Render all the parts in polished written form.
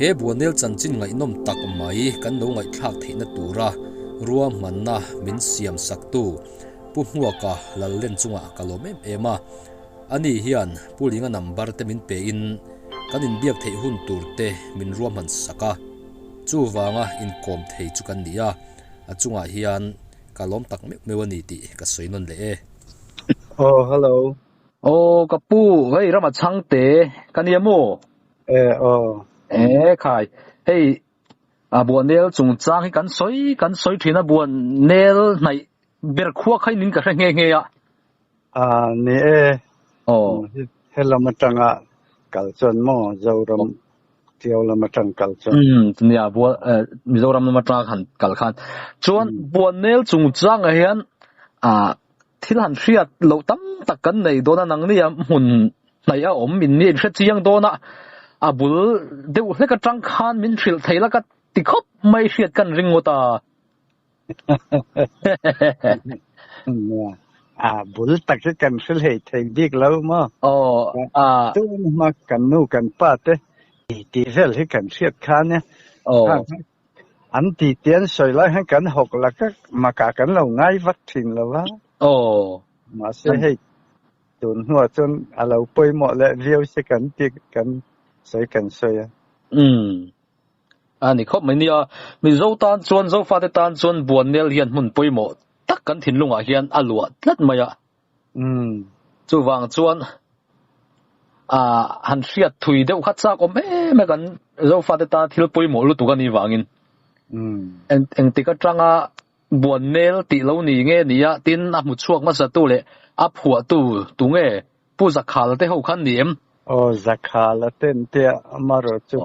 He Buanel chanchin ngaihnawm tak mai kan lo ngaihthlak theihna tura ruahmanna min siam saktu Pu Hmuaka Lallen chungah ka lawm em em a. Ani hian Pu Linga number te min pein kan inbiak theih hun tur te min ruahman sak a. Chuvanga inkawm thei chu kan ni a, a chungah hian ka lawm tak meuh meuh a ni tih ka sawi nawn leh e. Aw hello. Aw ka pu, hei rama chhangte ka nia maw? E aw. E khai, hei a buanel chungchang hi kan sawi kan sawi thin a, buanel hnaih ber khua kha in ka hre nghe nghe a. A ni e. Aw. Helam atanga kal chuan maw Zoram Tiau lam atang kal chuan. Umm nia bual Mizoram lam atang han kal khan. Chuan Buannel chungchangah hian ah thil han hriat loh tam tak kan nei dawn a, nangni a hmun hnaih a awm in nia in hre chiang dawn a, a bul deuh hlek atang khan min hrilh thei la ka ti khawp mai hriat kan ring ngawt a. A bul tak hi kan hre hlei thei bik lo maw? Aw a. Tun hma kan nu kan pa te ti ti vel hi kan hriat kha nia. Aw. An ti ti an sawi lai hian kan hawk la ka makah kan lo ngai vak thin lo va. Aw. Mahse hei tun hnuah chuan a lo pawimawh leh viau si kan ti kan sawi kan sawi a. Umm. A ni khawp mai nia, Mizo tan chuan Zofate tan chuan Buannel hian hmun pawimawh tak kan thinlungah hian a luah tlat mai a. Chuvang chuan han hriat thui deuh kha chak awm em e kan Zofate tan thil pawimawh lutuk a nih vangin. Engtik atanga Buannel tih lo ni nge nia tin a hmu chhuak hmasatu leh a phuahtu tu nge Pu Zakhala te ho khan ni em? Aw Zakhala te an tia amarawh chu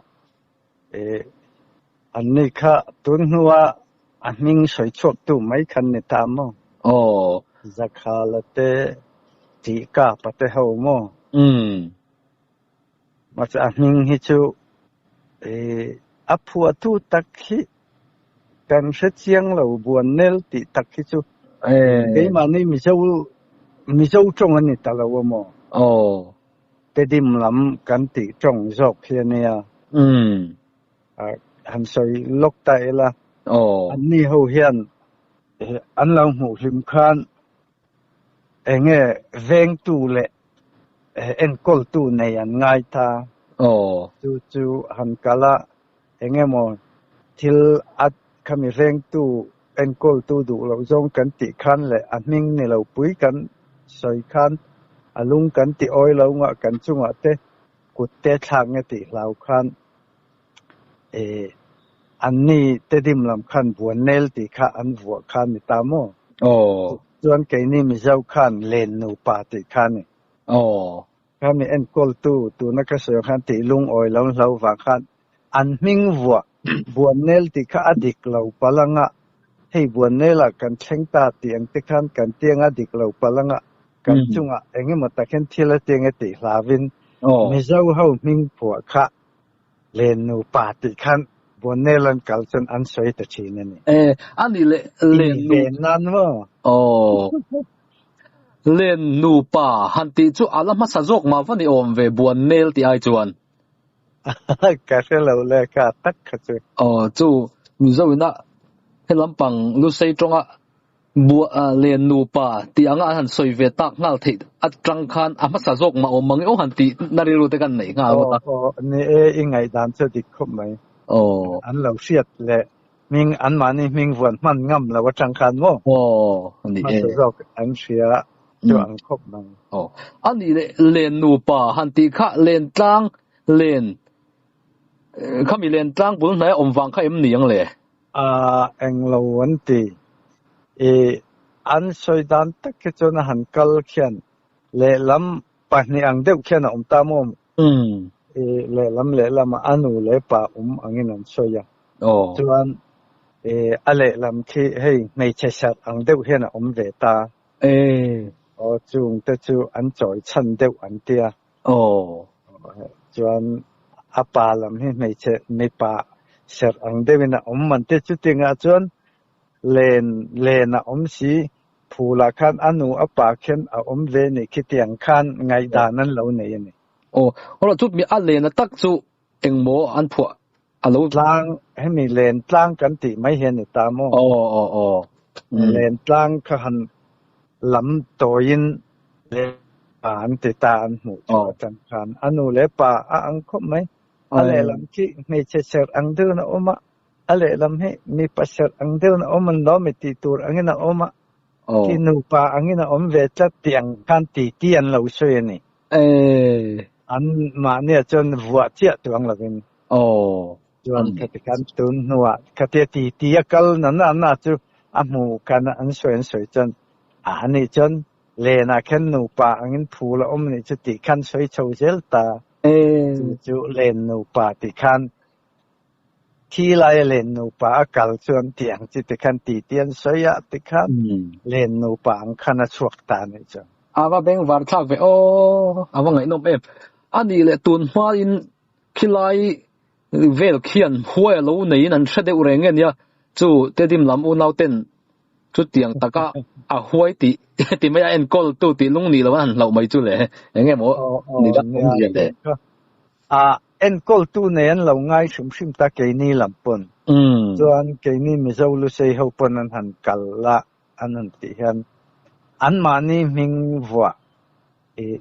E, anni kha tun hnua a hming sawi chhuak tu mai khan ni ta maw? Aw. Zakhala te, Tihkapa te ho maw? Umm. Mahse a hming hi chu e, a phuahtu tak hi kan hre chiang lo, Buannel tih tak hi chu keimahni Mizo, Mizo tawng a ni ta lo a maw? Aw. Tedim lam kan tih tawng zawk hi a nia. Han sawi lawk ta ila. Anni ho hian an lo hmuh hlim khan eng nge vengtu leh enkawltu nei an ngai ta. Chu chu han kal a, eng emaw thil a khami vengtu Enkawltu duh loh zawng kan tih khan leh a hming ni lo pui kan sawi khan a lung kan ti awi lo ngah kan chungah te kut te thlak nge tih hlau khan e anni te dim lam khan buan nel tih kha an vuah kha ni ta maw? Aw. Chuan keini Mizo khan len nupa tih kha ni. Aw. Khami enkawltu tuna ka sawi khan tih lungawi lo hlo vang khan An hming vuah Buannel tih kha a dik lo palh anga, hei Buannelah kan thleng ta tih ang te khan kan tiang a dik lo palh anga, kan chungah eng emaw tak hian thil a tiang e tih hlauin Mizo ho hming phuah kha Len nupa tih khan Buannel an kal chuan an sawi ta thin a ni. E, a nih leh Len nu. Len nan maw? Aw. Len nupa han tih chu a la hmasa zawk mah va ni awm ve Buannel tih ai chuan. Ka hre lo le ka tak kha chu. Aw chu Mizo ina he lampang Lusei tawnga bua len nupa tih anga an han sawi ve tak nghal theih atang khan a hmasa zawk mah awm mang e aw han tih na rilru te kan neih nghal ngawt a. Aw aw ni e i ngaihdan chu dik khawp mai. Aw. An lo hriat leh hming anmahni hming vuan hman ngam lo atang khan maw? Aw ni e. Hmasa zawk an hria chu ang khawp mai. Aw a nih leh len nupa han tih kha len tlang len khami len tlang bul hnaia awm vang kha em ni ang le? A englo an ti. I an sawi dan tak hi chuan a han kal khian lehlam pahnih ang deuh khian a awm ta maw? I lehlam lehlamah a nu leh pa awm angin an sawi a. Chuan i a lehlam khi hei hmeichhe serh ang deuh hian a awm ve ta. Aw chung te chu an chawi chhan deuh an tia. Chuan a pa lam hi hmeichhe mipa serh ang deuhin a awm an tia. Chutiangah chuan len len a awm si phulah khan a nu a pa khian a awm ve nih khitiang khan ngaihdan an lo nei a ni. Aw, chu mi a len a tak chu engmaw an phuah? A lo. Tlang hemi len tlang kan tih mai hi a ni ta maw? Aw aw aw. Len tlang kha han lam tawiin len pa an ti ta an hmuh chhuah atang khan a nu leh pa a ang khawp mai. A lehlam khi hmeichhe serh ang deuhin a awm a, a lehlam hi mipa serh ang deuhin a awm an lo mi tih tur angin a awm a, khi nupa angin a awm ve tlat tih ang khan titi an lo sawi a ni. An mahnia chuan vuah chiah chuang lovin. Chuan khati khan tun hnuah khatia titi a kal na na na chu a hmu khan an sawi an sawi chuan a nih chuan lenah khan nupa angin phul a awm nih chu tih khan sawi chho zel ta. Chu chu len nupa tih khan thi laia len nupa a kal chuan tih ang chi tikhan titi an sawi a tikhan len nupa ang khan a chhuak ta nih chuan. A va bengvar thlak ve aw, a va ngaihnawm em. A nih leh tun hmain khilai vel khian huai a lo neiin an hre deuh reng nge nia, chu Tedim lam unau ten chutiang taka a huai tih ti mai a enkawl tu tih lung nih lo an han hlauh mai chu le, eng emaw ni dang awm zia le. A enkawl tu nei an lo ngai hrim hrim ta keini lam pawn. Chuan keini Mizo Lusei ho pawn an han kal a an han tih hian anmahni hming vuah ih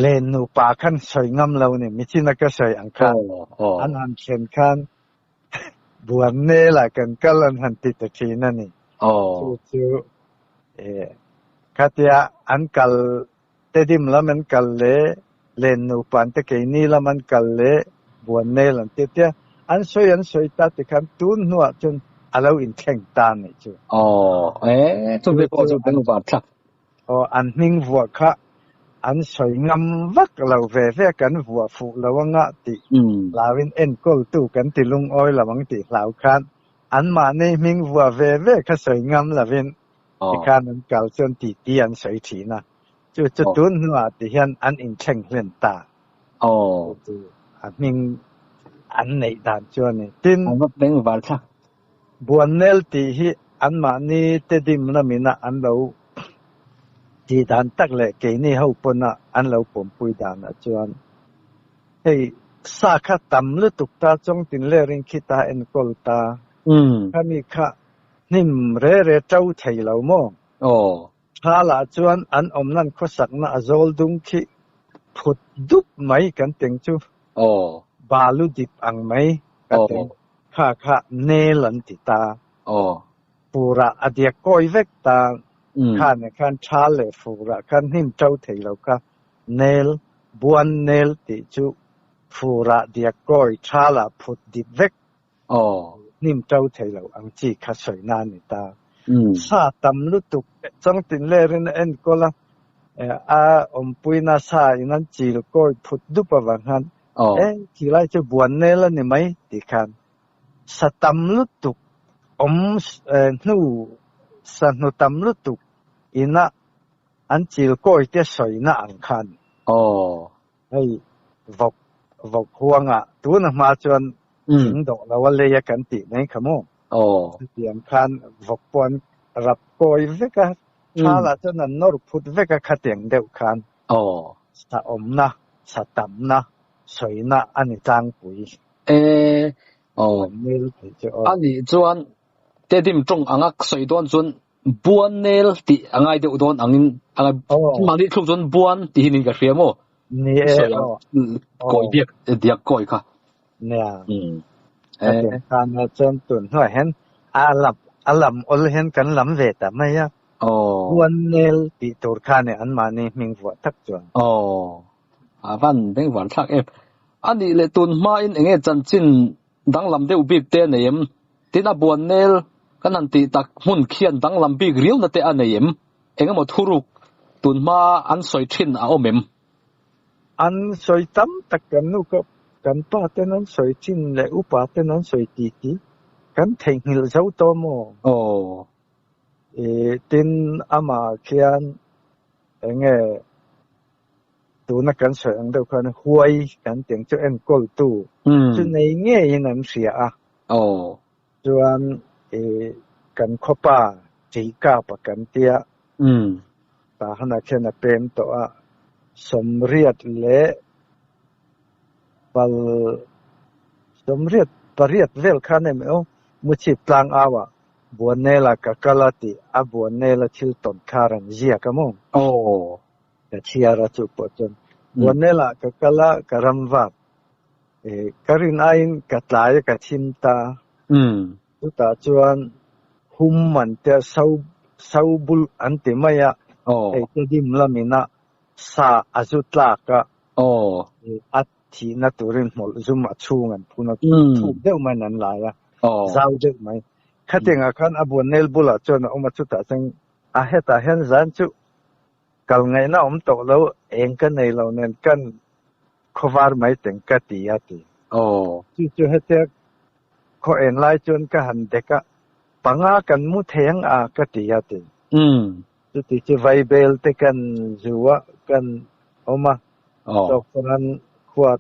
Len nupa khan sawi ngam lo ni, michina ka sawi ang khan an han thlen khan buan nel ah kan kal an han ti ta thin a ni. Chu chu khatia an kal Tedim lam an kal leh len nupa an te keini lam an kal leh buan nel an ti tia an sawi an sawi ta ti khan tun hnuah chuan a lo inthleng ta a nih chu. Chu pawh chu bengvar thlak. Aw, an hming vuah kha an sawi ngam vak lo ve ve kan vuah fuh lo anga tih hlauin enkawltu kan ti lungawi lo ang tih hlau khan anmahni hming vuah ve ve kha sawi ngam lovin tikhan an kal chuan titi an sawi thin a, chu chu tun hnuah ti hian an inthleng hlen ta. Chu chu a hming an neih dan chu a ni. Tin, Buannel tih hi anmahni te dim lamina an lo tih dan tak leh keini ho pawna an lo pawmpui danah chuan hei sa kha tam lutuk ta chawngtin lerin khi ta enkawl ta khami kha hnim re re to thei lo maw? Tha lah chuan an awmnan khawsakna a zawl dung khi phut dup mai kan teng chu. Balu dip ang mai ka teng. Kha kha nel an ti ta. Furah a diak kawi vek ta. Kha nen khan tha leh furah khan hnim to thei lo kha nel, buan nel tih chu furah diak kawi tha lah phut dip vek Hnim to thei lo ang chi kha sawi na a ni ta. Sa tam lutuk changtin lerin a enkawl a, a awmpuina sa in an chil kawi phut dup avang khan e khilai chu buan nel a ni mai tih khan sa tam lutuk awm hnu sa hnu tam lutuk ina an chil kawi te sawina ang khan Hei vawk vawk huangah tuna hma chuan thing dawh lo a lei a kan tih mai kha maw? Chutiang khan vawk pawh an rap kawi vek a, tha lah chuan an nawr phut vek a khatiang deuh khan sa awmna, sa tamna, sawina a ni tlangpui. A nih chuan Tedim tawng anga sawi dawn chuan Buan nel tih a ngai deuh dawn angin a ngai mahni thluk chuan buan tih hi niin ka hria maw? Ni e Sawi ang kawi biak diak kawi kha. Nia. Hetiang khan a chuan tun hnuah hian a lam a lam awl hian kan lam ve ta mai a. Buan nel tih tur khan e anmahni hming vuah tak chuan. Aw. A van bengvar thlak em. A nih leh tun hmain enge chanchin danglam deuh bik te a nei em? Tin a buan nel kan han tih tak hmun khian danglam bik riauna te a nei em? Engemaw thuruk tun hma an sawi thin a awm em? An sawi tam tak kan nu ka kan pa ten an sawi thin leh upa ten an sawi ti ti kan theihnghilh zo tawh maw? Aw. Ih tin amah khian enge Tuna kan sawi ang deuh khan huai kan tih ang chu enkawltu chu nei ngeiin an hria a. Chuan kan khawpa Ṭikapa kan tia tah hanah khian a pem tawh a, 88 bal. Sawmriat pariat vel khan em aw Muchhip tlangau ah Buannel ah ka kal a tih a Buannel a thil tawn kha rawn ziak a maw? Aw. Ka chhiar a chu pawh chuan Buannel ah ka kal a ka ram vak ka rin aiin ka tlai a ka thim ta. Chutah chuan hum man te a so so bul an ti mai a hei tedim lamin a sa a zu tlak a a thihna turin hmawlh zum a chhung an phun a, thuk deuh maiin an lai a, zau deuh mai. Khatiangah khan a buannel bulah chuan a awm a, chutah chuan a hetah hian zan chu kal ngaihna awm tawh lo, eng ka nei lo nen kan khawvar mai teng ka ti a ti. Chu chu hetia khaw en lai chuan ka han dek a, panga kan mu thei ang a ka ti a ti. Chuti chu vaibel te kan zu a, kan awm a, tawk fang khua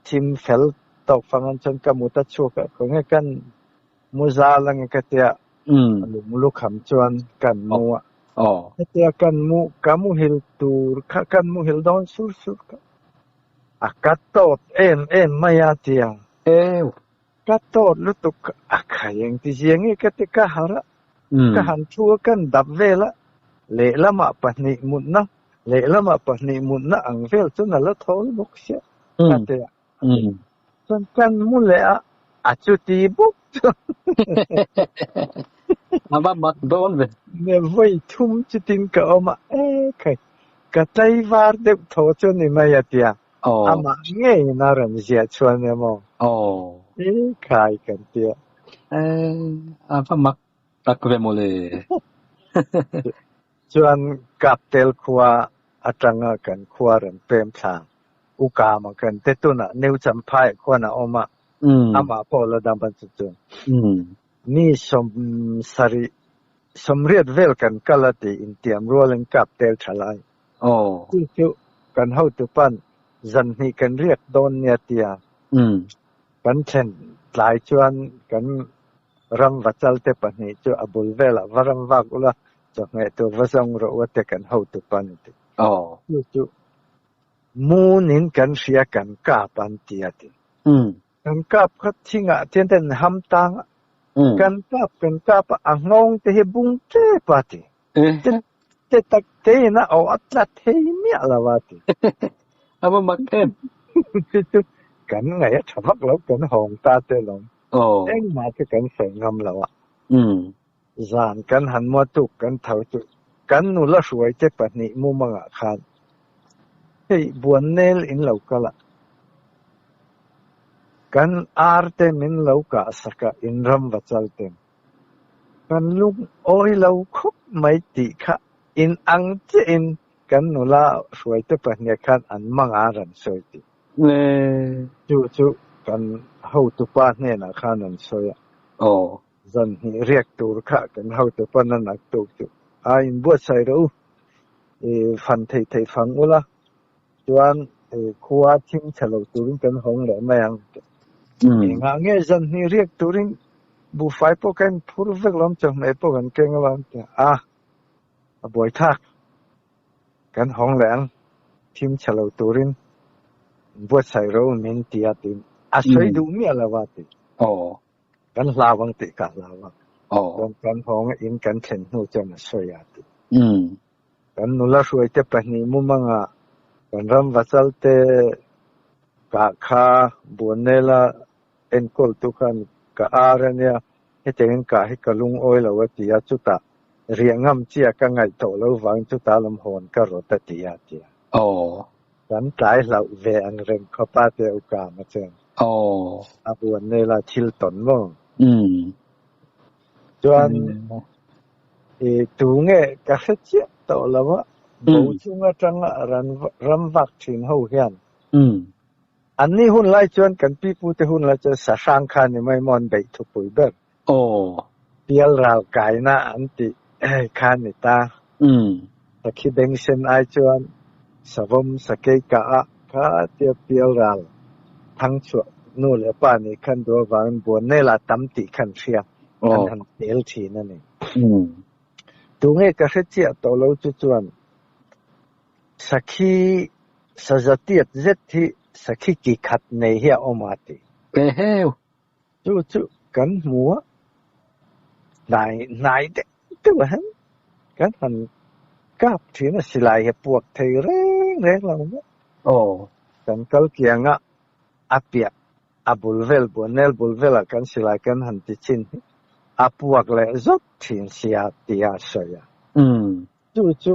thim fel tawk fang an chuan ka mut a chhuak a, khawnge kan mu zal ange ka tia, a lung lukham chuan kan mu a. Hetia kan mu, ka muhil tur kha kan muhil dawn sur sur kha a ka tawt em em mai a tia. Ka tawt lutuk a khai eng ti zia nge ka ti ka harh a, ka han thu a kan dap vel a, lehlamah pahnih mutna, lehlamah pahnih mutna ang vel chuan a la thawl bawk sia ka ti a. Chuan kan mu leh a, a chuti bawk chuan. A va mak dawn ve. Ne vawi thum chutin ka awm a, e khai ka tlaivar deuh tho chu ni mai a tia. Amah ngeiin a rawn ziah chhuan em aw? I khai kan ti a. A va mak tak ve mawle. Chuan Kaptel khua atanga kan khua rawn pem thla Ukama kan te tunah New Champhai khuan a awm a, amah pawh la dam a chu chu. Mi sawmsarih, sawmriat vel kan kal a tih intiam rualin Kaptel tha lai. Chu chu kan hotu pan zan hnih kan riak dawn nia tia kan thlen tlai chuan kan ram vachal te pahnih chu a bul velah va ram vak ula chawhmeh tur va zawng rawh u a ti kan hotu pan a ti. Chu chu munin kan hria kan kap an ti a ti. Kan kap kha thingah tian ten ham tang a, kan kap kan kap a, a nghawng te hi bung tep a ti. Te tak te in a aw a tla thei miah lo a ti. A va mak em. Chu chu kan ngaih a tha vak lo kan hawng ta te lawm. Engmah chu kan sawi ngam lo a. Zan kan han mua tuk kan tho chu kan nula hruai te pahnih mumangah khan hei Buannel in lo kal a. Kan ar te min lo kah sak a in ram va chal ten. Kan lungawi lo khawp mai tih kha in ang chiahin kan nula hruaite pahnih khan an manga rawn sawi tih. Chu chu kan hotupa hnenah khan an sawi a. Zan hnih riak tur kha kan hotupa na nak tuk chu a inbuatsaih rawh u, i fan thei thei fang ula chuan khua thim chhe lo turin kan hawng leh mai ang. Engah nge zan hnih riak turin buhfai pawh ka en phur vek lo ang, chawhmeh pawh kan keng lo ang ti a, a buai thlak. Kan hawng leh ang, thim chhe lo turin buatsaih rawh u min ti a tiin a sawi duh miah lo a ti. Kan hlau ang tih ka hlau a. Chuan kan hawng a in kan thlen hnu chuan a sawi a ti. Kan nula hruaite pahnih mumanga kan ram vachal te kah kha Buannela enkawltu khan ka ar a nia, hetiangin kah hi ka lungawi lo a ti a, chutah riah ngam chiah ka ngaih tawh lo vang chutah lam hawn ka rawt a ti a ti a. Kan tlai hlauh ve ang reng khawp a tia Ukama chuan a Buannela thil tawn maw? Chuan i tu nge ka hre chiah tawh lo a, bo chung atanga ran ram vak thin ho hian anni hun lai chuan kan pipu te hun lai chuan sahrang kha ni mai maw an beih thupui ber. Pial ral kaina an tih kha ni ta. Sakhi beng sen ai chuan savawm sakei kah a kha tia pial ral thang chhuah nu leh pa nih khan duh avangin buannel ah tam tih khan hria an han tel thin a ni. Tunge ka hre chiah tawh lo chu chuan sakhi sazatiat zet hi sakhi ki khat nei hi a awm a ti. Eheu. Chu chu kan hmu a, hnai hnai deuh deuh ah hian kan han kap thin a, silai hi a puak thei reng reng lo maw. Aw. Kan kal kiang a, a piah a bul vel Buannel bul velah kan silai kan han ti chin hi a puak leh zawk thin sia tia a sawi a. Umm. Chu chu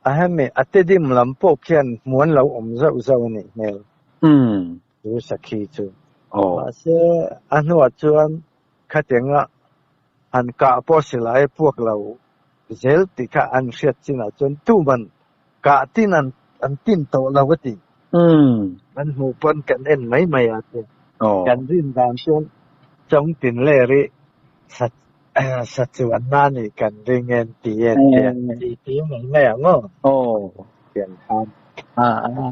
a hemi a tedim lam pawh khian hmuan lo awm zauh zauh a nih hmel. Umm. Chu sakhi chu. Aw. Mahse a hnuah chuan khatianga han kah pawh silai a puak lo zel tih kha an hriat chinah chuan tuman kah tin an an tin tawh lo a ti. Umm. Kan hmuh pawn kan en mai mai a ti. Aw. Kan rin dan chuan Chawngtin ler i sa sa chuan na nih kan ring en ti en ti a ti ti mai mai ang aw. Aw. Tiang khan A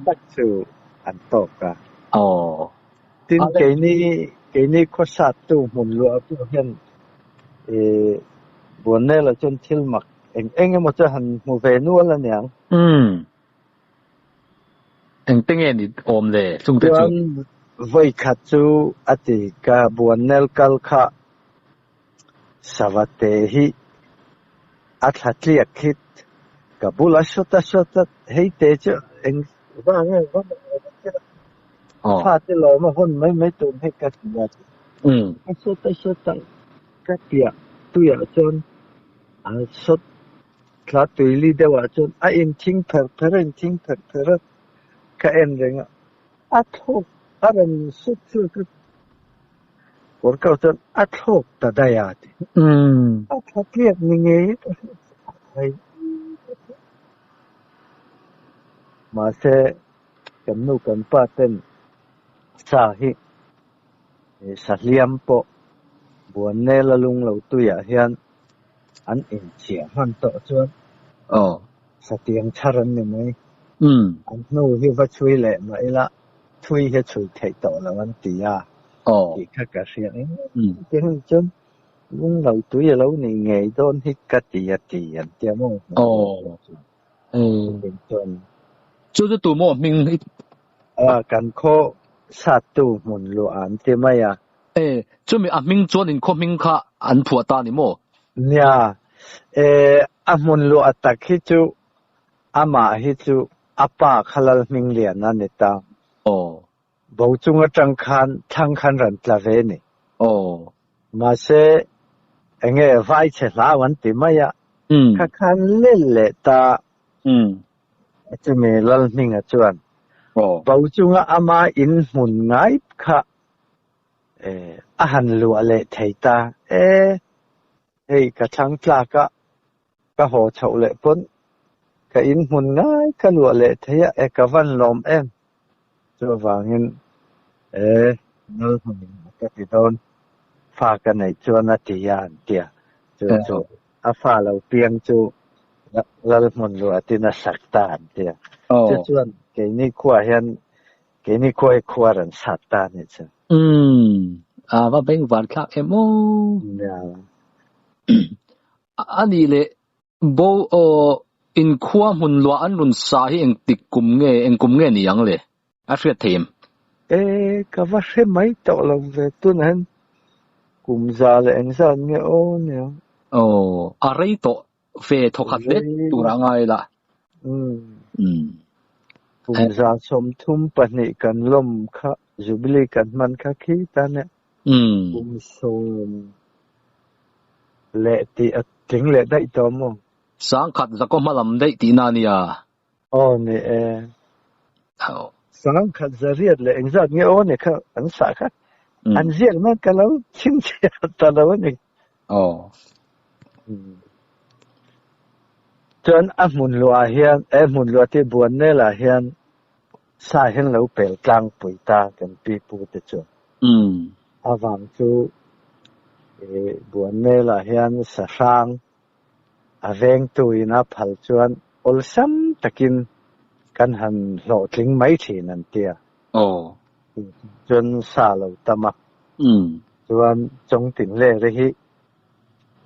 tak chu an tawk a. Aw. Tin keini keini khawsattu hmun luah pawh hian ih Buannela chuan thil mak eng eng emaw chu han hmu ve nual aniang. Umm. Engte nge ni awm le chungte chu? Chuan vawi khat chu a ti ka Buannel kal kha Savate hi a thla tliak khit ka bula sawt a sawt a hei te chu eng vang nge va fate lawm a hawn mai mai tur hi ka ti a a sawt a sawt a ka piah tuiah chuan a sawt thla tuili deuhah chuan a inthing pherh pherh a inthing pherh pherh a ka en reng a a thlawk a rawn sawt chhuak a kawr kau chuan a thlawk ta daih a ti. A thla tliak ni ngei hi ka hriat chhuak thei. Mahse kan nu kan pa ten sa hi sa hliam pawh Buannel a lung lo tuiah hian an inchiah hman tawh chuan satiang chhar an ni mai. An hnu hi va chhui leh mah ila thui hi a chhui theih tawh lo an ti a tih kha ka hria. Engtin chuan lung lo tui a lo nih ngei dawn hi ka ti a ti an tia maw? Engtin chuan. Chu chu tu maw hming hi? Kan khaw sattu hmun luah an ti mai a. E, chumi a hming chuan in khaw hming kha an phuah ta ni maw? Nia, e, a hmun luah tak hi chu amah hi chu a pa kha lal hming lian a ni ta. Aw. Bo chung atang khan thlang khan rawn tla ve ni. Aw. Mahse, enge vai chhe hlau an ti mai a, kha khan lel leh ta. Chumi lal hminga chuan bo chunga ama in hmun ngai kha a han luah leh thei ta e, hei ka thlang tlak a, ka haw chhoh leh pawn ka in hmun ngai ka luah leh thei a, e ka van lawm em. Chuvangin e nal hmun ka ti dawn, fa ka neih chuan a ti a an ti a, chu chu a fa lo piang chu lal hmun luah tin a sak ta an ti a. Chu chuan keini khuaah hian Keini khua hi khua rawn sat ta a nih chu. Umm, a va beng var thlak em aw. Nia. A nih leh bo aw in khua hmun luah an rawn sa hi engtik kum nge eng kum nge ni ang le? A hriat thei em? E, ka va hre mai tawh lo ve tunah hian kum za leh engzat nge aw nia. Aw, a rei tawh Fe thawkhat hle tur a ngai la. Kum 32 kan lawm kha Jubilee kan hman kha khi ta nia. Kum sawm leh tih a tling leh daih tawh maw? Sangkhat zakaw hma lam daih tihna a nia. Aw ni e. Sangkhat zariat leh engzat nge aw ni kha an sah kha. An ziak nan ka lo chhinchhiah ta lo a ni. Aw. Chuan a hmun luah hian he hmun luah te Buannel ah hian sa hian lo pel tlangpui ta kan pi pu te chuan. A vang chu Buannel ah hian sa hrang a vengtu in a phal chuan awlsam takin kan han hlawhtling mai thin an tia. Aw. Chuan sa lo tam a. Chuan Chawngtin Lere hi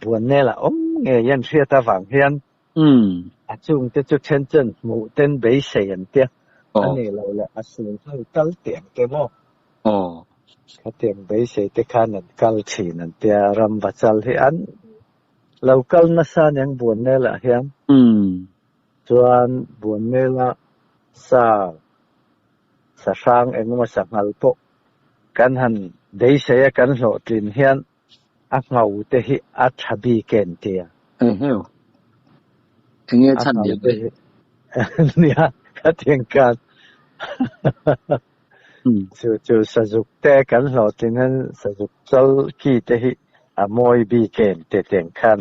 Buannel a awm ngei an hriat avang hian a chungte chu then chuan hmuh ten beisei an tia. A nih loh leh a sul hnu tal tiang te maw? Aw. Khatiang beisei te khan an kal thin an tia, ram vachal hi an lo kal nasa aniang Buannel ah hian. Chuan Buannel a sa sa hrang engemaw sa nghal pawh kan han beisei a kan hlawhtlin hian a ngho te hi a tha bik e an tia. Eheu. Enge A chhan ngho niang te le? hi nia khatiang khan chu chu sazuk te kan hlawhtlin hian sazuk chal ki te hi a mawi bik e an ti tiang khan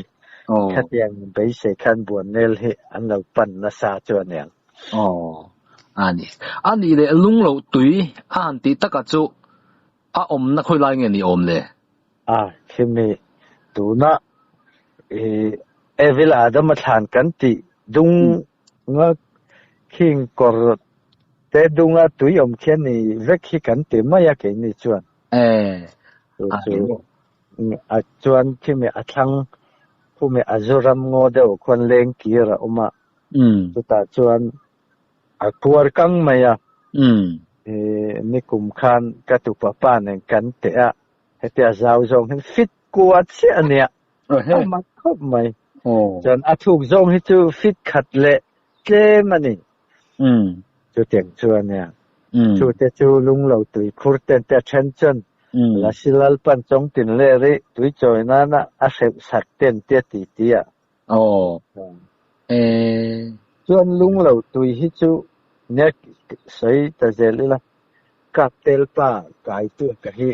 khatiang beisei khan Buannel hi an lo pan nasa chu aniang. Aw ani. Ani leh lung loh tui a han tih takah chu A awmna khawi lai nge ni awm le? A, khimi tuna i Evil Adam a thlan kan tih dung nga khing kawr te dunga tui awm khi a ni vek hi kan ti mai a keini chuan. E, Chu a chu ni maw? a chuan khimi a thlang khumi a zu ram ngaw deuh khuan leng kir a awm a, chutah chuan A kuar kang mai a. Nikum khan ka tupa pa nen kan teh a, hetia zau zawng hian fit kua chiah a nia. A mak khawp mai. Chuan a thuk zawng hi chu fit khat leh tlem a ni. Chutiang chu a nia. Chute chu lunglo tui khur ten te a then chuan Lasi Lalpan chawngtin leh rih tui chawi nana a hreuh sak ten te a ti ti a. Aw. E. Chuan lung lo tui hi chu nia sawi ta zel ila, kap tel pa kai tu ka hi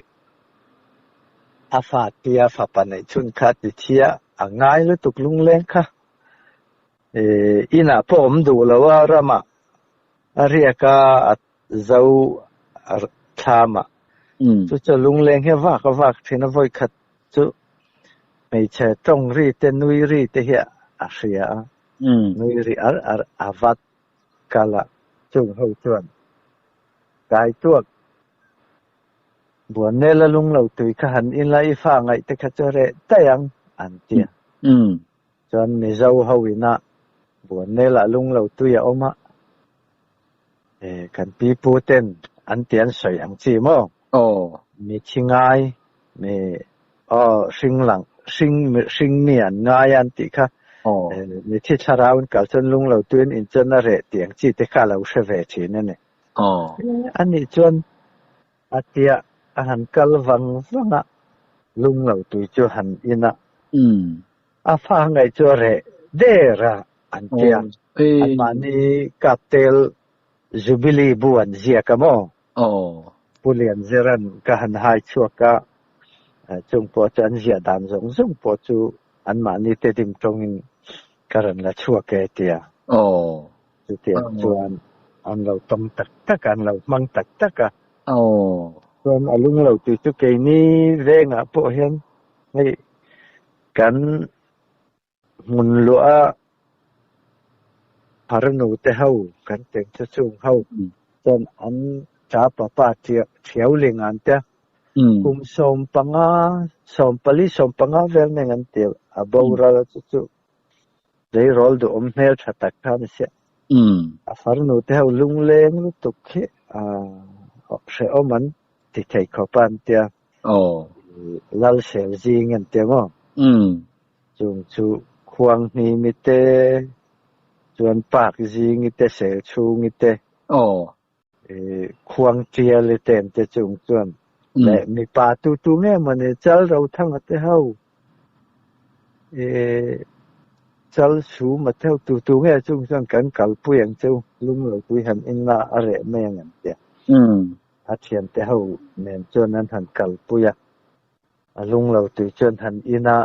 a fa tia fapa neih chhun kha ti thia a ngai lutuk lungleng kha. E, inah pawh awm duh lo a ramah a riak a, a zo thlamah. Chu chu lungleng hi a vak a vak thin a, vawi khat chu hmeichhe tawng ri te nui ri te hi a hria a, nui ri ar ar a vat kal a, chung ho chuan kai tuak Buannel a lung lo tui kha han in la i fa ngaih te kha chu reh daih ang an ti a. Chuan Mizo ho ina Buannel ah lung lo tui a awm a, kan pi pu ten an ti an sawi ang chi maw? Mi thi ngai, mi aw hring lang, hring hring mi an ngai a an tih kha, mi thi thlarau in kal chuan lung lo tuin in chuan a reh tih ang chi te kha a lo hre ve thin a ni. Anih chuan a tia a han kal vang vang a, lung lo tui chu han in a, a fa ngaih chu a reh der a an tia. Anmahni kaptel Jubilee bu an ziak a maw? Pu Lianzira'n ka han hai chhuak a, chung pawh chu an ziah dan zawng zawng pawh chu anmahni te dim tawngin ka rawn la chhuak e tia. Chutiang chuan an lo tawng tak tak a, an lo hmang tak tak a. Chuan a lung lo tih chu keini vengah pawh hian hei kan hmun luah a farnu te ho kan teng chu chung ho chuan an ta papa thiau ling an tia kum 15, 14, 15 vel neng an ti a boral chu chu Tleirawl duhawm hmel tha tak kha a ni sia. A farnu te ho lungleng lutuk hi hrehawm an ti thei khawp a an tia. Lal sel zing an tia maw? Chung chu khuang hnimi te, chuan park zingi te, sel chhungi te, khuang tiali te an tia chung chuan leh mipa tu tu nge mawni chal ro thanga te ho chal chhuma te ho tu tu nge chung chuan kan kalpui ang chu lung lo pui han in a a reh mai ang an tia a thian te ho nen chuan an han kalpui a a lung lo tui chuan han in a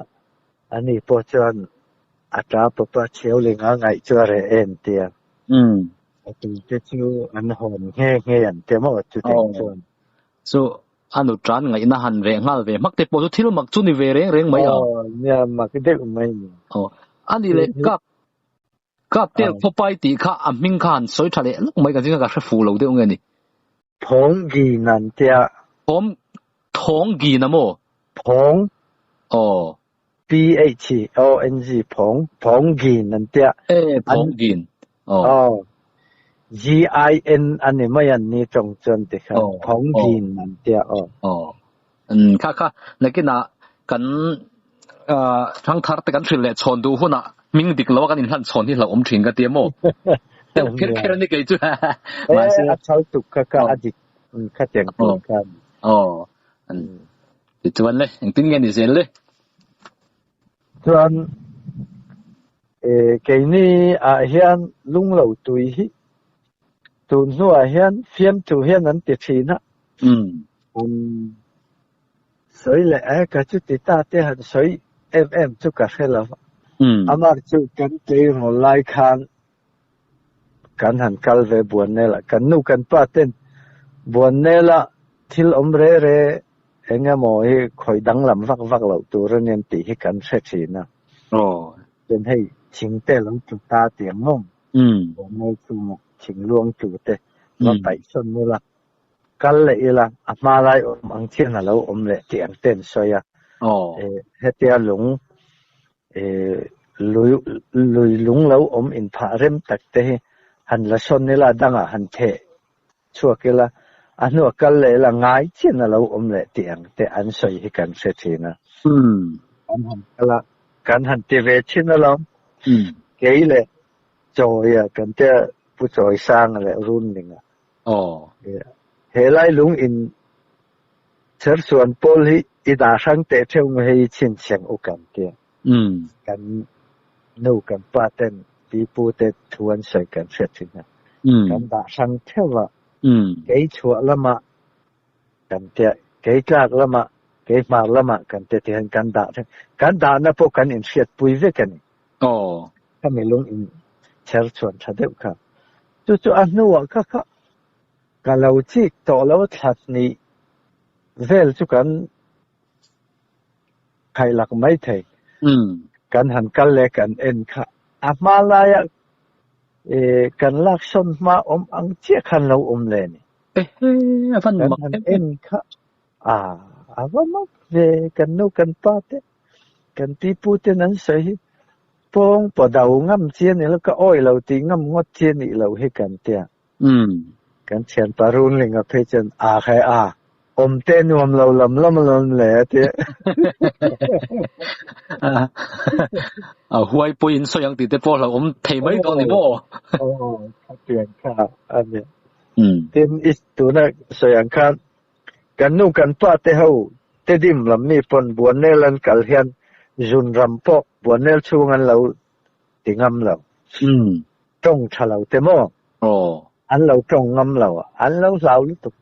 ani pawh chuan a ta pawpa thiau linga ngaih chu a reh em tia. A tui te chu an hawn nghe nghe an ti maw chutiang chuan. Chu a nu tan ngaihna han reh nghal ve hmak te pawh chu thil mak chu ni ve reng reng mai a. Aw nia mak deuh mai ni. Aw a ni leh kap kap tel khawpai tih kha a hming kha han sawi tha leh lawk mai ka zinga ka hre fuh lo deuh nge ni. Thawng gin an tia. Thawm thawng gin a maw? Thawng. Aw. PHONG, Phawng, Phawng Gin an tia. E, Phawng Gin. Aw. Aw. GIN a ni mai an ni tawng chuan ti khan. Phawng Gin an tia aw. Aw. Kha kha nakinah kan thangthar te kan hrilh leh chhawn duh hunah hming dik lo a kan inhlan chhawn hi hlauhawm thin ka ti a maw? Kher kher a ni kei chu. Mahse a chal tuk kha kha a dik kha tiang tur khan. Aw. Tichuan le engtin nge ni zel le? Chuan keini ah hian lunglo tui hi tun hnuah hian fiamthu hian an ti thin a. Sawi leh e, ka chuti ta te han sawi em em chu ka hre lo. Amah chu kan tleirawl lai khan kan han kal ve Buannel ah. Kan nu kan pa ten Buannel ah thil awm re re eng emaw hi khawih danglam vak vak loh tur a nia tih hi kan hre thin a. Chuan hei thing te lo tlu ta tih ang maw? Buannel chhungah thing luang tlu te va paih sawn ula. Kal leh ila, a hma lai awm ang chian a lo awm leh tih ang te an sawi a. Hetia lung lui lui lung lo awm inphah rem tak te hi han la sawn ila, a dangah han theh chhuak ila, a hnuah kal leh ila ngai chian a lo awm leh tih ang te an sawi hi kan hre thin a. Kan han kal a, kan han ti ve thin alawm. Kei leh Chawia kan tia Pu Chawisanga leh Runlinga. Aw. He lai lung in chersuan pawl hi i dah hrang teh theuh nge hei i chhinchhiang u kan tia. Kan nu kan pa ten pi pu te thu an sawi kan hriat thin a. Kan dah hrang theuh a. Kei chhuah lamah kan tia, kei tlak lamah, kei hmar lamah kan tia tihian kan dah theuh. Kan dahna pawh kan inhriatpui vek a ni. Aw. Khami lung in cherchuan tha deuh kha. Chu chu a hnuah kha kha ka lo chik tawh lo thla hnih vel chu kan khaih lak mai thei. Kan han kal leh kan en kha a hma laia kan laksawn hma awm ang chiah khan lo awm leh ni. Ehe a van mak em em. En kha a a va mak ve kan nu kan pa te kan pi pu ten an sawi hi Pawng paw do ngam chi a ni lo, ka awih lo tih ngam ngawt chi a nih loh hi kan tia. Kan thianpa Runlinga phei chuan a kha e a, awm te nuam lo lam lam alawm le a ti. A huai pawhin in sawi ang tih te pawh hlauhawm thei mai dawn ni maw? Aw, khatiang kha a ni. Tin, i tuna sawi ang khan Kan nu kan pa te ho Tedim lam mi pawn Buannel an kal hian zun ram pawh Buannel chhung an lo ti ngam lo. Tawng tha lo te maw? An lo tawng ngam lo a, an lo hlau lutuk.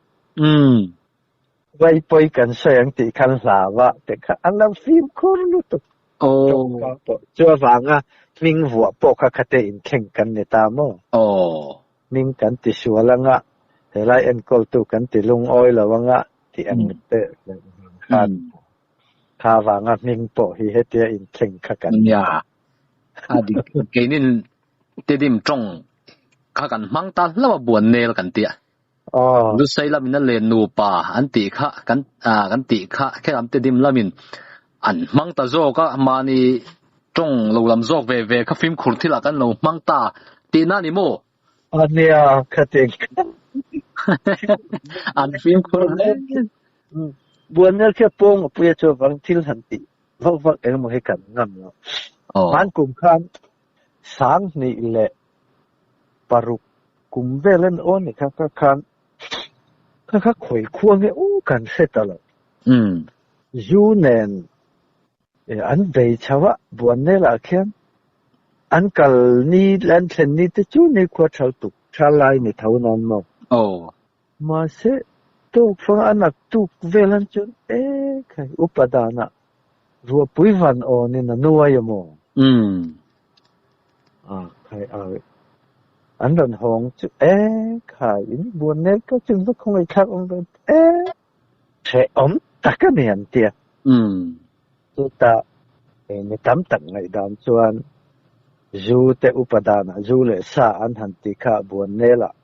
Vai pawi kan sawi ang tih khan hlau a te kha an lo fimkhur lutuk. Tawng ka pawh chu avanga hming vuah pawh kha khate inthleng kan ni ta maw? Hming kan ti sual anga, helai enkawltu kan ti lungawi lo anga tih ang te leh vang khan kha avanga hming pawh hi hetia inthleng kha kan ni. Nia, a dik. Keinin Tedim tawng kha kan hmang ta hlauh a, Buannel kan tia. Lusei lamin a len nupa an tih kha kan kan tih kha khelam Tedim lamin an hmang ta zawk a, mahni tawng lo lam zawk ve ve kha fimkhur thilah kan lo hmang ta tihna a ni maw? A nia, khatin An fimkhur hle. Buannel khi a pawng a puia chu avang thil han tih vak vak engemaw hi kan ngam lo. Hman kum khan 2006 kum vel en aw ni kha kha khan kha kha khawi khua nge u kan hre ta lo. Zu nen an bei chho a, Buannel ah khian an kal ni leh an thlen ni te chu ni khua thal tuk tha lai ni tho nan maw. Mahse tawk fang a nak tuk vel an chuan e khai upa danah ruahpui van awn in a nuai a maw? A khai a an rawn hawng chu e khai in Buannel ka chun va khawngaih thlak awm ve e hrehawm tak a ni an tia. Chutah mi tam tak ngaihdan chuan zu te upa danah zu leh sa an han ti kha Buannel ah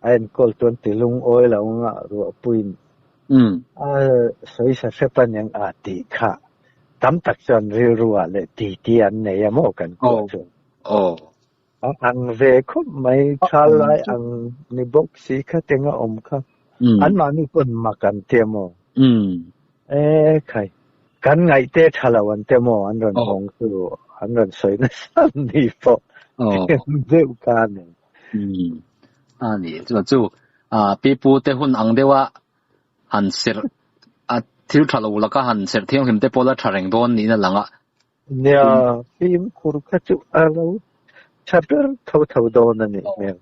a enkawl chuan ti lungawi lo anga ruahpuiin a sawi sa hrep a niang a tih kha tam tak chuan rilru ah leh ti ti an nei a maw kan kuah chuan. A ang ve khawp mai, thal lai ang ni bawk si kha tenga awm kha. Anmahni pawn mak an ti a maw? E khai kan ngaih te tha lo an te maw an rawn hawng chu an rawn sawi nasa ni pawh deuh ka ni. A ni chuan chu pi pu te hun ang deuha han serh a thil tha lo laka han serh thianghlim te pawh la tha reng dawn niin a lang a. Nia, fimkhur kha chu a lo tha ber tho tho dawn a nih hmel.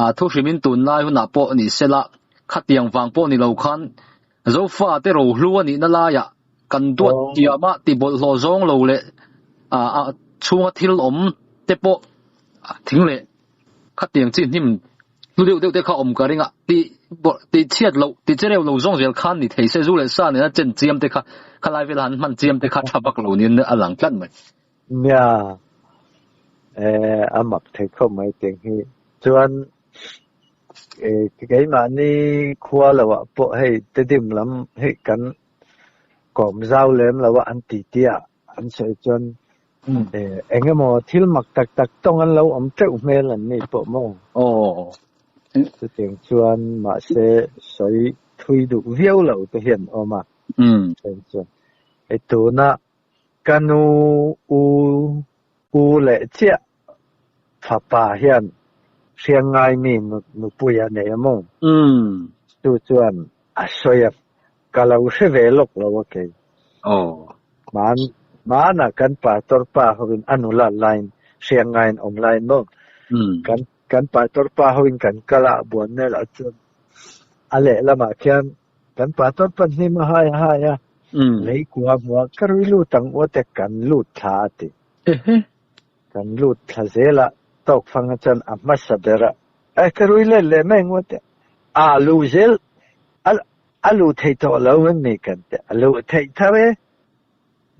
A thu hrimin tunlai hunah pawh ni sela, khatiang vang pawh ni lo khan Zofa te rohlu a nihna laiah kan duat thiama ti bawlhhlawh zawng lo leh a chhunga thil awm te pawh thing leh khatiang chi hnim hlu deuh deuh te kha awm ka ring a, ti ti chhiat loh ti che reuh lo zawng zel khan ni thei se zu leh sa nena chen chiam te kha khalai vela han hman chiam te kha tha vak lo niin a lang tlat mai. Nia, a mak thei khawp mai teng hi. Chuan keimahni khua lo ah pawh hei tedim lam hei kan kawm zau lem lo a an ti tia an sawi chuan eng emaw thil mak tak tak tawng an lo awm teuh hmel an ni pawh maw? Chutiang chuan mahse sawi thui duh viau lo te hian awm a. Chuan hei tuna ka nu u u leh chiah fapa hian hriang ngai mi nupui a nei a maw? Chu chuan a sawi a, ka lo hre ve lawk lo a kei. Hman hmanah kan pastor pa hovin a nula laiin hriang ngaiin awm laiin maw? Kan kan pastor pa hovin kan kal a, Buannel-ah chuan a lehlamah khian kan pastor pa hnim a hai a hai a, lei kua hmuah ka rui lut ang u ate kan lut thla a ti. Kan lut thla zel a, tawk fanga chuan a hmasa ber a, E ka rui let leh mai ngawt e, a lu zel a a lu thei tawh lo em mi kan ti, a lu theih tho e,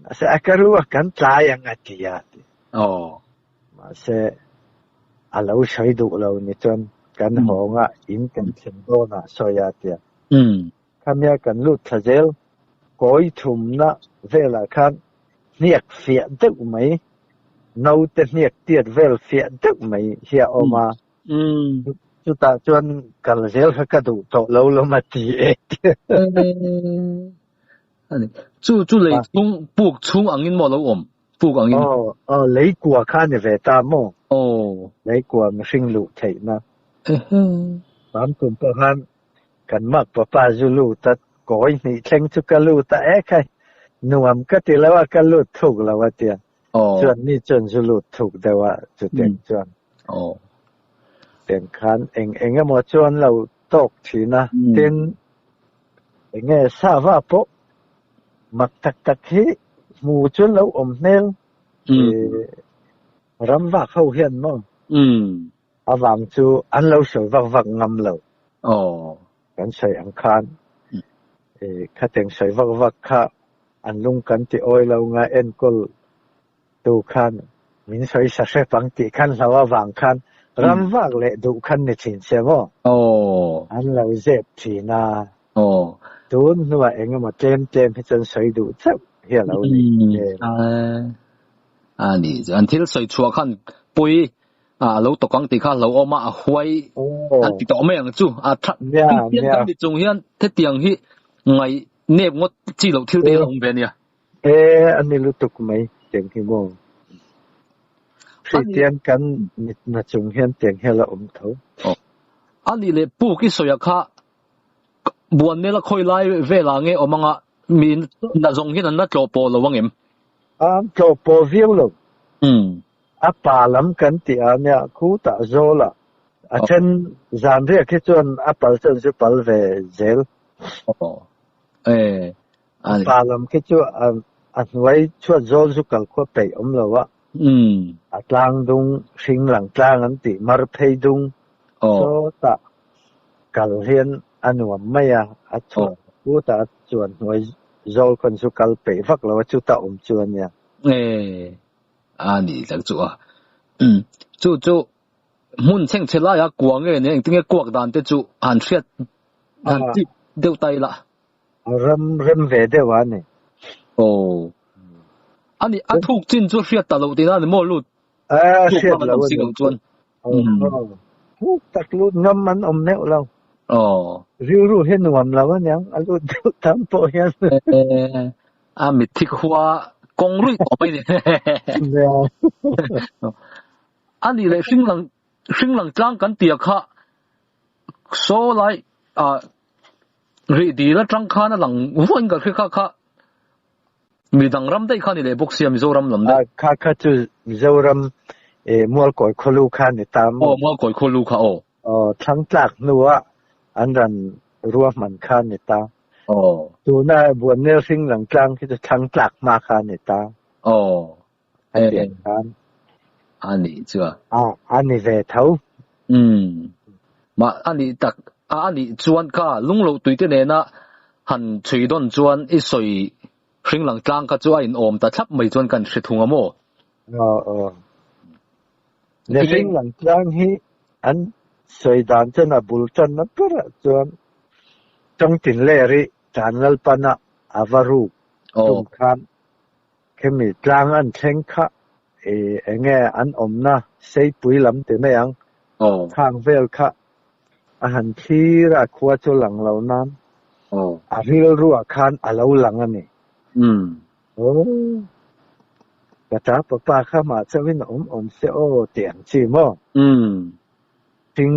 mahse a ka ru a kan tlai ang a ti a ti. Mahse a lo sawi duh lo ni chuan kan hawng a, in kan thlen dawn ah sawi a ti a. Khamia kan lut thla zel kawi thumna velah khan hniak fiah deuh mai, naute hniak tiat vel fiah deuh mai hi a awm a. Chutah chuan kal zel kha ka duh tawh lo lawm a ti e. Ani. Chu chu lei chhung puk chhung angin maw lo awm? Puk angin. Aw, aw lei kua kha ni ve ta maw? Aw. Lei kua mihring luh theihna. Mam tum pawh khan Kan mak papa zu lut a, kawi hnih thleng chu ka lut a, e khai, nuam ka ti lo a, ka lut thuk lo a tia. Chuan ni chuan zu lut thuk deuh a, chutiang chuan. Tiang khan eng eng emaw chu an lo tawk thin a, tin eng nge sava pawh mak tak tak hi hmu chu an lo awm hmel, ram vak ho hian maw? Avang chu an lo sawi vak vak ngam lo. Kan sawi ang khan khateng sawi vak vak kha an lung kan ti awi lo nga enkawl tu khan min sawi sa hrep ang tih khan hlo avang khan ram vak leh duh khan ni thin se maw? An lo zep thin a. Tun hnuah eng emaw tlem tlem hi chuan sawi duh chauh hi a lo ni. A ni, an thil sawi chhuah khan pawi a lo tawk ang tih kha a lo awm a, a huai an ti tawh mai ang chu. A tha Kristian kan ni chung hian hetiang hi ngaih nep ngawt chi loh thil te hi a lo awm ve a nia. E, a ni lutuk mai tiang hi maw. Kristian kan nitna chung hian tiang hi a la awm tho. A nih leh puk i sawi ah kha Buannel a khawi lai velah nge awm anga mi na zawng hian an la tlawh pawh lo ang em? An tlawh pawh viau lo. A pa lam kan tih a nia khutah zawl ah a then zan riak hi chuan a pal chuan zu pal ve zel. A pa lam khi chu a hnuai chhuat zawl zu kal khua peih awm lo a. A tlang dung hring lang tlang an tih mar phei dung sawtah kal hian a nuam mai a, a chhuat khutah chuan hnuai zawl khawn zu kal peih vak lo a chutah awm chu a nia. A ni tak chu a. Chu chu hmun chheng chhe laia kua nge nia engtinge kuak dan te chu han hriat han tih deuh ta ila. A ram rem ve deuh a ni. Aw. A ni a thuk chin chu hriat ta loh tihna a ni maw lut? A hriat loh a ni. Chuan. Thuk tak lut ngam an awm neuh lo. Aw. Rilru hi nuam lo aniang a lut deuh tam pawh hian. A mitthi khua kawng ruih tawh mai ni. A nih leh hring lang hring lang tlang kan tia kha saw lai ah rih dil atang khan a lang vuahin ka hre kha kha Midang ram daih kha ni leh bawk sia Mizoram lam daih. Kha kha chu Mizoram Mualkawi khawlu kha ni ta maw? Aw Mualkawi khawlu kha aw. Aw thlang tlak hnua an ran ruahman kha ni ta. Aw. Tuna Buannel hring lang tlang khi chu thlang tlak hma kha ni ta. Aw. A tiang khan. A nih chu a. A a ni ve tho. Umm. Mah a nih tak a a nih chuan kha lungloh tuite nena han chhui dawn chuan i sawi hring lang tlang kha chu a inawm ta thlap mai chuan kan hre thung a maw? Aw aw. Le hring lang tlang hi an sawi dan chuan a bul tanna berah chuan Tawngtin Leri tan Lalpana a va ruk tum khan Khemi tlang an thleng kha i enge an awmna seipui lam ti mai ang, khang vel kha a han thlir a, khua chu lang lo nan a rilruah khan a lo lang a ni. Aw, ka ta papa kha mah chauhin a awm awm se aw tih ang chi maw? Thing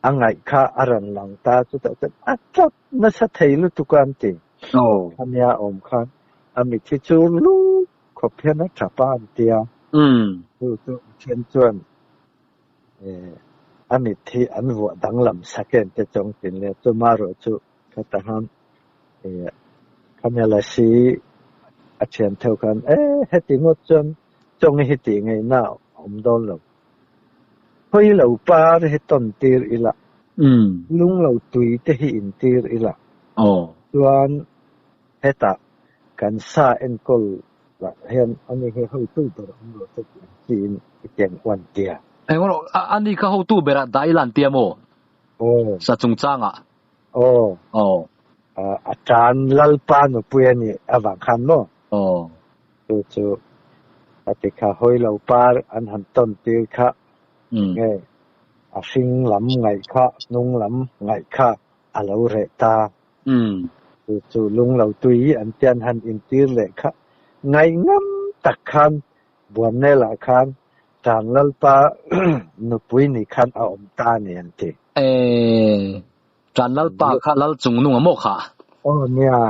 a ngaih kha a rawn lang ta chutah chuan a tap nasa thei lutuk a an ti. Khania awm khan a mit hi chu luk khawp hian a tap a an ti a. Chu chu a then chuan a mit hi an vuah danglam sak em te chu an ti nia. Chuma erawh chu khatah khan khania lasi a thian theuh khan e heti ngawt chuan chawng hi tih ngaihna a awm dawn lo. Hawi lo par hi tawn tir ila, lung lo tui te hi in tir ila, chuan hetah kan sa enkawl lah hian ani hi hotu ber awm lo te tih ang chiin i tiang uan tia. Eng rawh, ani kha hotu berah dah ila an tia maw? Sa chungchangah. Aw. A tan Lalpa nupui a nih avang khan maw? Chu chu a ti kha hawi lo par an han tawn tir kha nge a hring lam ngaih kha hnung lam ngaih kha a lo reh ta. Chu chu lung lo tui an tian han intir leh kha ngaih ngam tak khan Buannel ah khan Tang Lalpa nupui ni khan a awm ta ni an ti. E, Tan Lalpa kha Lal chung nung a maw kha? Aw nia,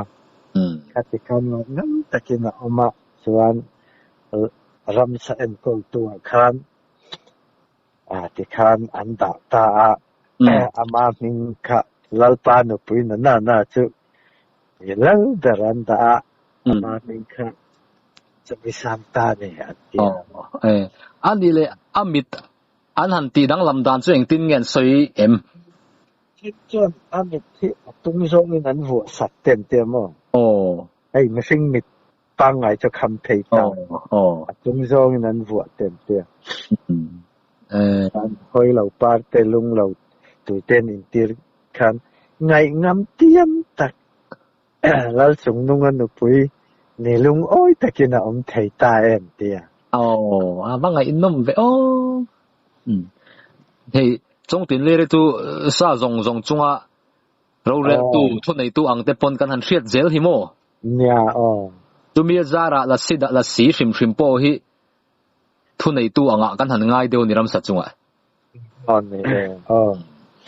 khati khan ngam takin a awm a, chuan ramsa enkawltu ah khan tikhan an dah ta a, ama hming kha Lalpa nupui na na na chu Lal ber an dah a, ama hming kha Chamisam ta ni an ti a. A nih leh a mit An han tih danglam dan chu engtin nge an sawi em? Thil chuan a mit hi a tung zawngin an vuah sak te an ti a maw? Hei mihring mit pangngai chu kham thei ta. A tung zawngin an vuah te an ti a. An hawi lo par te lung lo tui te an intir khan ngaihngam tiam tak Lalchungnunga nupui ni lungawi takin a awm thei ta em tia. Aw, a va ngaihnawm ve aw. Hei, Chawngtin Lere chu sa zawng zawng chunga roreltu, thuneitu ang te pawn kan han hriat zel hi maw? Nia aw. Chumi a zarah lasi dah lasi hrim hrim pawh hi thuneitu angah kan han ngai deuh ni ramsa chungah. Aw ni e, aw.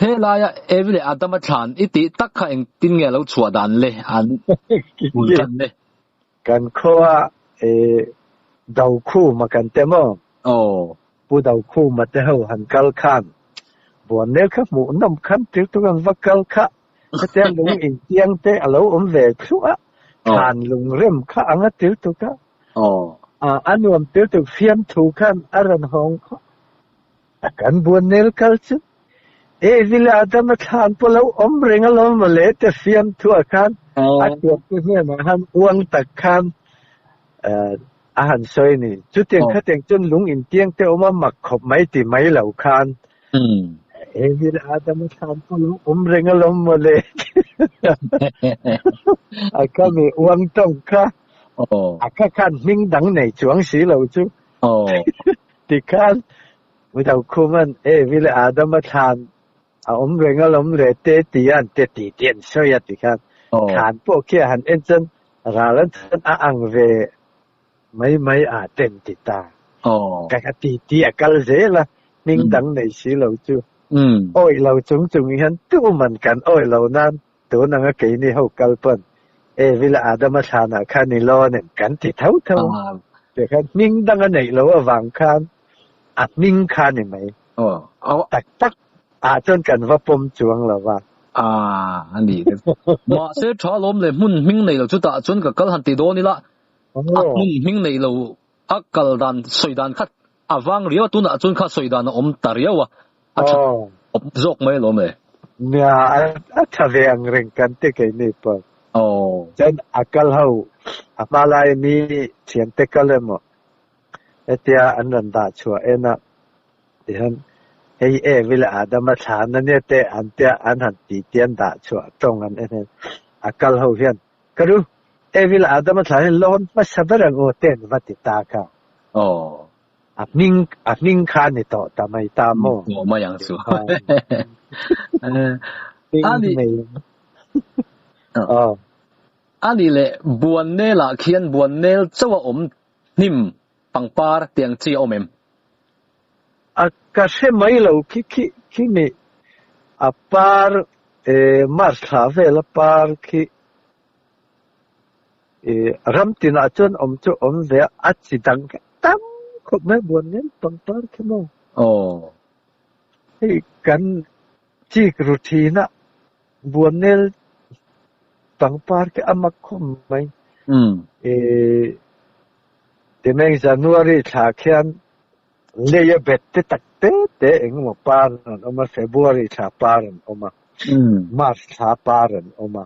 He laia Evi leh Adama thlan i tih tak kha engtin nge a lo chhuah dan le an bul tan le? Kan khua e Dokhuma kan te maw? Aw. Pu Dokhuma te ho han kal khan Buannel kha hmuh nawm khan tir tuk an va kal kha hetia lung intiang te a lo awm ve thluah a, thlan lungrem kha anga tir tuk a. A nuam tir tuk fiamthu khan a rawn hawng khaw. A kan Buannel kal chu Evi leh Adama thlan pawh lo awm reng alawm mawle te fiamthuah khan a tuakte hnenah khan uang tak khan a han sawi a ni. Chutiang khatiang chuan lung intiang te awm a mak khawp mai ti mai lo khan Evi leh Adama thlan pawh lo awm reng alawm mawle a ka mi uang tawng kha a kha khan hming dang nei chuang si lo chu. Tikhan Midang khuman Evi leh Adama thlan A awm reng alawm le te ti a an te ti tih an sawi a ti khan thlan pawh khi a han en chuan ral an chuan a ang ve mai mai a ten ti ta. Ka ka ti ti a kal zel a, hming dang nei si lo chu. Awih lo chung chung hian tuman kan awih lo nan tun anga keini ho kal pawn e vila Adama thlanah khan i lawn em kan ti tho tho a. Tikhan hming dang a neih loh avang khan a hming kha ni mai. Tak tak ah chuan kan va pawm chuang lo va. A ni. Mahse tha lawm le hmun hming nei lo chutah chuan ka kal han ti dawn ila a hmun hming nei lo a kal dan sawi dan kha a vang riau a tunah chuan kha sawi dan a awm ta riau a a tha awm zawk mai alawm le. Nia a tha ve ang reng kan ti keini pawh. Chuan a kal ho a hma lai mi thiante kal emaw hetia an rawn dah chhuah en a tihian hei Evi leh Adama thlan ania te an tia an han ti tian dah chhuah tawng an en hian a kal ho hian ka ru Evi leh Adama thlan hian lawn hmasa ber ang aw te an va ti ta kha. A hming a hming kha ni tawh ta mai ta maw? Tawh mai ang chu. Ani Ani leh Buannel ah khian Buannel chauh a awm hnim pangpar tih ang chi a awm em? A ka hre mai lo khi khi khi mi a par eh March thla vel a par khi eh ram tinah chuan awm chu awm ve a, a chi dang kha tam khawp mai Buannel pangpar khi maw? Aw. Hei kan chik ru thin a Buannel pangpar khi a mak khawp mai. Eh Timeng January thla khian lei a bet te tak te te engemaw par an awm a, February thla par an awm a, March thla par an awm a.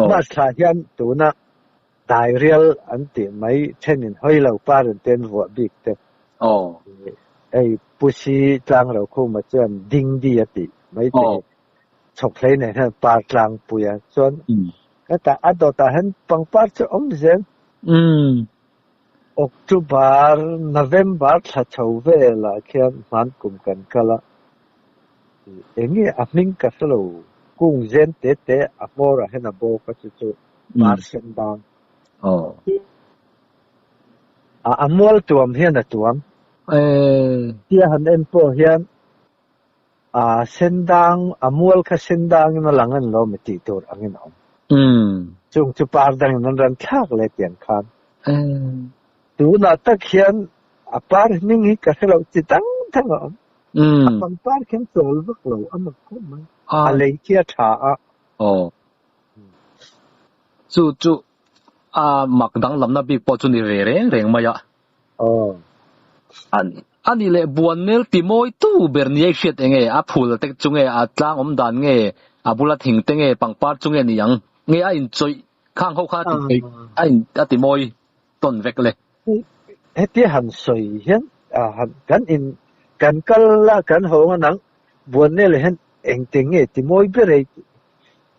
March thla hian tuna dairial an tih mai thenin hawi lo par an ten vuah bik te. Hei Pusi Tlangrokhuma chuan Dingdi a tih mai te hi chhawk hlei nen hian par tlangpui a chuan hetah a dawtah hian pangpar chu a awm zel. October, November thla chho velah khian hman kum kan kal a, eng nge a hming ka hre lo, kung zen te te a hmawrah hian a bawk a chu chu par sen dang. A mual tuam hian a tuam. Tia han en pawh hian A sen dang, a mual kha sen dangin a lang a ni lo mi tih tur angin a awm. Chung chu par dangin an ran thlak leh tiang khan. Tunah tak hian a par hming hi ka hre lo chi dang dang a awm. A pangpar khian chawl vak lo a mak khawp mai. A lei khi a tha a. Aw. Chu chu a mak danglamna bik pawh chu ni ve reng reng mai a. Aw. A nih leh Buannel ti mawi tu ber ni a i hriat eng nge? A phul te chu nge, a tlang awm dan nge, a bula thing te nge, pangpar chu nge ni ang? Nge a inchawih khang ho kha a ti chawih a in a ti mawi tawn vek le? Hetia han sawi hian kan in kan kal a kan hawng a nang Buannel hian engte nge ti mawi ber ei tih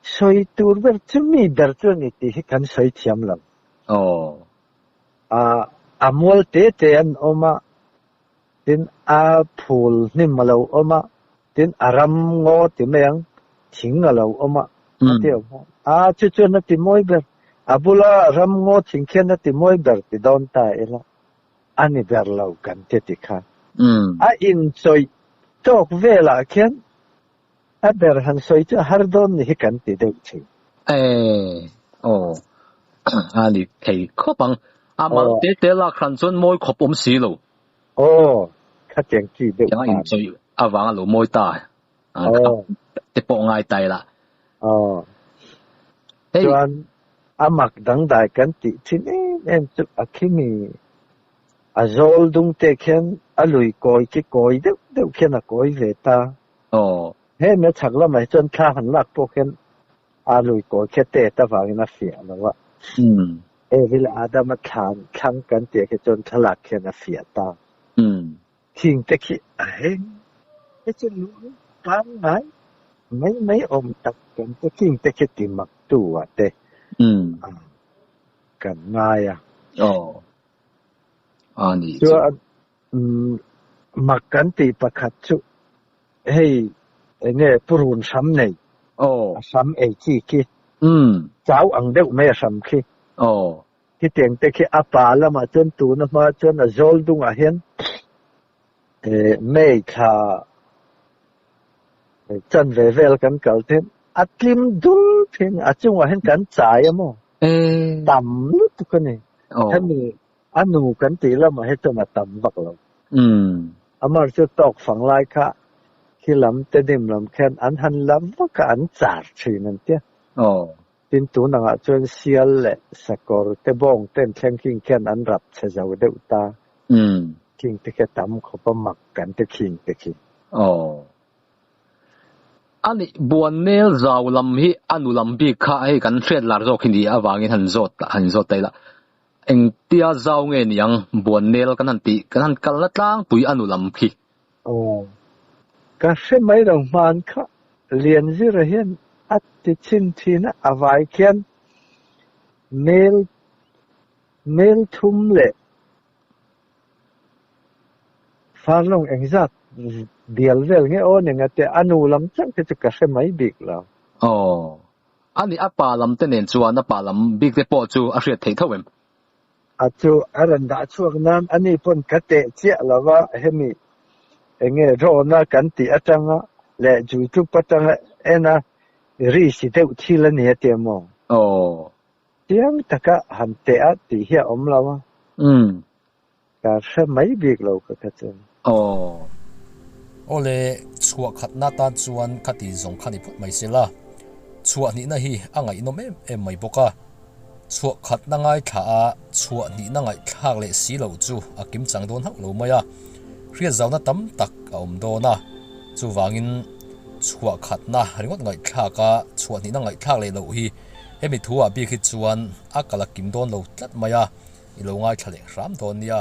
sawi tur ber chu mi ber chu a ni tih hi kan sawi thiam lo. Aw. A mual te te an awm a, tin a phul hnim a lo awm a, tin a ram ngaw ti mai ang thing a lo awm a, a ti awm a. A chu chuan a ti mawi ber, a bula ram ngaw thing khian a ti mawi ber ti dawn ta ila, a ni ber lo kan ti ti kha. A inchawih tawk velah khian a ber han sawi chu a har dawn ni hi kan ti deuh thin. E, aw, a ni thei khawp ang. A mal te te lak hran chuan mawi khawp awm si lo. Aw, khatiang chi deuh khan. Tianga inchawih avang a lo mawi ta. Aw. Te pawh ngai ta ila. Aw. Chuan a mak dangdai kan tih thin em em chu a khimi a zawl dung te khian a lui kawi khi kawi deuh deuh khian a kawi ve ta. Aw. Hemi a chhak lamah hi chuan thla han lak pawh khian a lui kawi khi a tet avangin a fiah lo a. Evi leh Adama thlan thlang kan tih ah khi chuan thlalak khian a fiah ta. Thing te khi a heng he chu lung pangngai mai mai awm tak kan te thing te khi ti mak tu ah te kan ngai a. Aw. A ni chu. Chuan mak kan tih pakhat chu hei. Enge purun hram nei. Aw. A hram ei chi khi. Umm. Chau ang deuh mai a hram khi. Aw. Khitiang te khi a pa lamah chuan tuna hma chuan a zawl dungah hian May thla chanve vel kan kal thin a tlim dul thin a chungah hian kan chai a maw? Tam lutuk a ni. Hemi a nu kan tih lamah hi chuan a tam vak lo. Amar chu tawk fang lai kha khi lam te dim lam khian an han la vak a an char thin an tia. Tin tun angah chuan sial leh sakawr te bawng ten thleng khing khian an rap chhe zo deuh ta. Khing te khi a tam khawp a mak kan ti khing te khi. Aw. A nih Buannel zau lam hi a nu lam bik kha hei kan hriat lar zawk hi ni avangin han zawt han zawt ta ila. Engtia zau nge niang Buannel kan han tih kan han kalna tlangpui a nu lam khi. Aw. Ka hre mai lo hman kha Lianzira hian a ti chhin thin a, a vai khian mel mel thum leh farlawng engzat bial vel nge aw ning a tia, a nu lam chauh khi chu ka hre mai bik lo. Aw. A nih a pa lam te nen chuan a pa lam bik te pawh chu a hriat theih tho em? A chu a rawn dah chhuak nan ani pawn ka teh chiah lo va, hemi enge rawna kan tih atanga leh youtube atanga en a ri si deuh thil a ni a tia maw? Aw. Chiang taka han teh a tih hi a awm lo a. Umm. Ka hre mai bik lo ka kha chuan. Aw. Awle, chhuah khatna tan chuan ka ti zawng kha ni phawt mai sela. Chhuah hnihna hi a ngaihnawm em em mai bawk a. Chhuah khatna ngaithla a, chhuah hnihna ngaihthlak leh si loh chu a kim chang dawn hauh lo mai a. Hriatzauna tam tak a awm dawn a. Chuvangin chhuah khatna ringawt ngaihthlak a, chhuah hnihna ngaihthlak leh loh hi hemi thu ah bik hi chuan a kal a kim dawn lo tlat mai a, i lo ngaithla leh hram dawn nia.